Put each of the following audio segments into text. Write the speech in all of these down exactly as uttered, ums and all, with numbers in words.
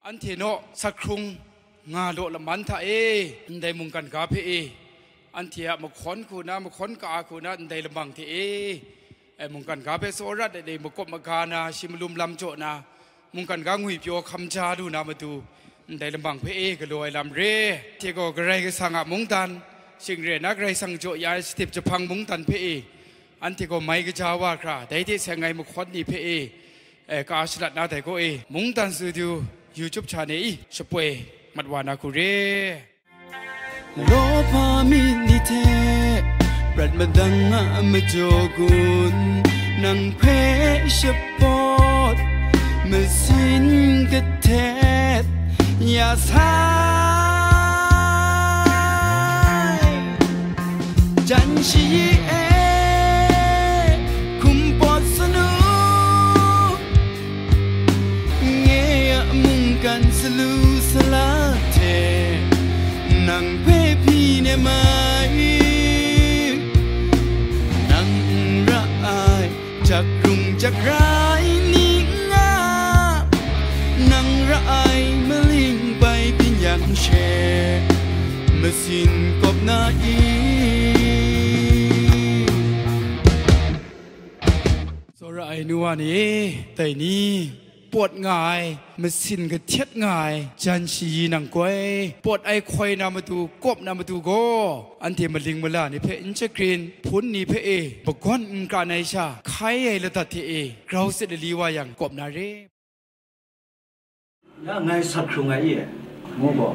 Anhte naw sakhkrung nga law laman hta e, ndai mungkan ga hpe e, anhte a mahkawn hku na, mahkawn ka-a hku na, ndai lamang hte e, e, mungkan ga hpe tsawra dat ai makawp maga na, shi malum lam jaw na, mungkan ga ngwipyaw hkam ja lu na matu, ndai lamang hpe e galaw ai lam re. Hte gaw Karai Kasang a mungdan, shing re na Karai Kasang jaw ya ai shatip jahpang mungdan hpe e, anhte gaw mai kaja wa hkra, dai hte seng ai mahkawn ni hpe e, e, ka shalat na dai gaw e, Mungdan Studio YouTube channel e shapoi mat wa na hku re. Lawhpa myit ni hte prat madang a majaw gun, nang hpe shapawt masin kahtet ya sai. Jan shayi e hkum pawt sanu, nge a mungkan salu sala hte, nang hpe hpyi nem ai, nang n ra ai, jak rung jak rai ning a, nang ra ai maling bai byin yang she, masin kawp na i. Tsawra ai nu wa ni, dai ni, pawt nga ai, masin kahtet nga ai, jan shayi nang gaw, pawt ai hkoi na matu, kawp na matu gaw, anhte maling mala ni hpe n shagrin, hpun ni hpe e, magawn n kran ai sha, hkai ai ladat hte e, grau sit lali wa yang, kawp na re. Ya, ngai sat hkrung ai i, ngu gaw,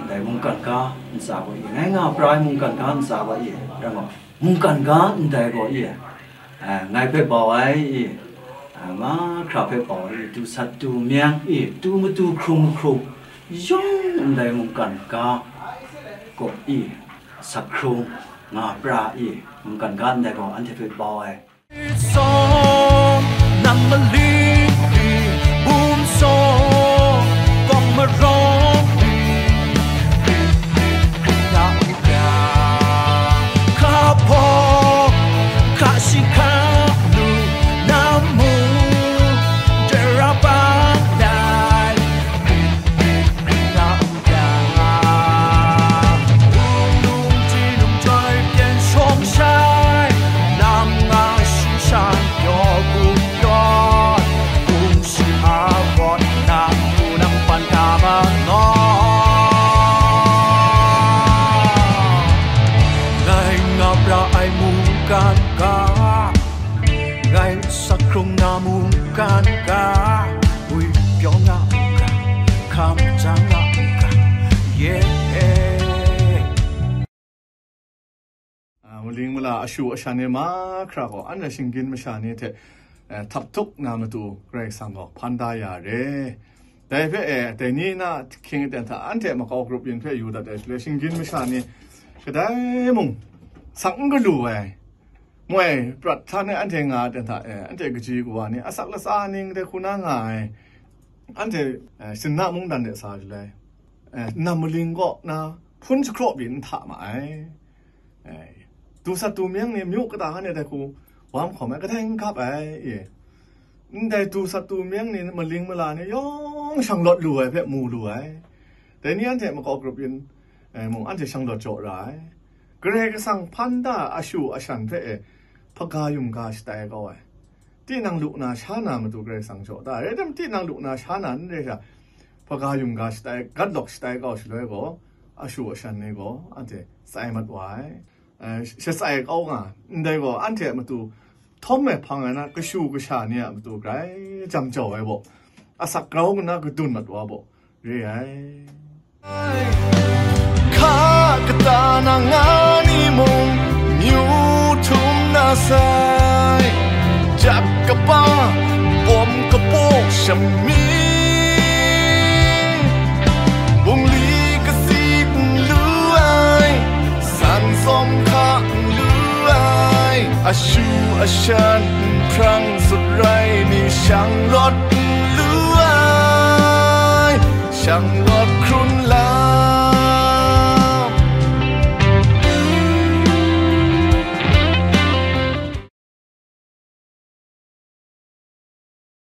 ndai mungkan ga ntsa gaw i, ngai nga pra ai mungkan ga ntsa gaw i, rai gaw, mungkan ga ndai gaw i, a, ngai hpe bau ai i, a, mahkra hpe bau ai i, tu sat tu meng i, tu matu hkrung hkrung, yawng ndai mungkan ga gaw i, sat hkrung nga pra i, mungkan ga ndai gaw anhte hpe bau ai. Sawm, nam mali, bum sawm, kawng marawng, kahpawng, kahsi kahlu, namu, dara bang lai. Ngai ngap ra ai mungkan ga, ngai sak hkrung na mungkan ga, ui pyaw nga u ga, hkam jang nga u ga, yeah. A, maling mala ashu ashan e mahkra gaw, anhte shinggyim masha ni hte, eh, htap htuk na matu Karai Kasang gaw hpan da ya re. Dai hpe, eh, dai ni na hkying aten hta anhte makau grup yin hpe yu dat ai shaloi, shinggyim masha ni kadai mung sak n galu ai, moi prat htan e anhte nga ai ten hta e, anhte kaji kawa ni asak latsa ning de hku na nga ai, anhte, eh, sinna mungdan de sa shaloi, eh, nam maling kaw na hpun jahkraw byin n hta ma ai. Eh, du sat du meng ni myu kata hkan e dai hku wa mahkawm ai, kadai n hkap ai, e. Ndai du sat du meng ni maling mala ni yawng shanglawt lu ai hpe mu lu ai. Dai ni anhte makau grup yin, eh, mung anhte shanglawt jaw ra ai. Karai Kasang hpan da ashu ashan hpe e, hpaga yum ga shatai kau ai. Tinang lu na sha na matu Karai Kasang jaw da ai. Rai tim, tinang lu na sha na n re sha, hpaga yum ga shatai, gat lawk shatai kau shaloi gaw, ashu ashan ni gaw anhte tsai mat wa ai. Eh, shatsai kau nga, ndai gaw anhte a matu htawm ai hpang ai na kashu kasha ni a matu grai jam jau ai baw, asak grau nna kadun mat wa baw, re ai. Hka kata na nga ni mung, myu htum na sai, jap kapa, bawm kapaw shami, bungli kasi n lu ai, san sawm hka n lu ai, ashu ashan nhprang sut rai ni shanglawt n lu ai, shanglawt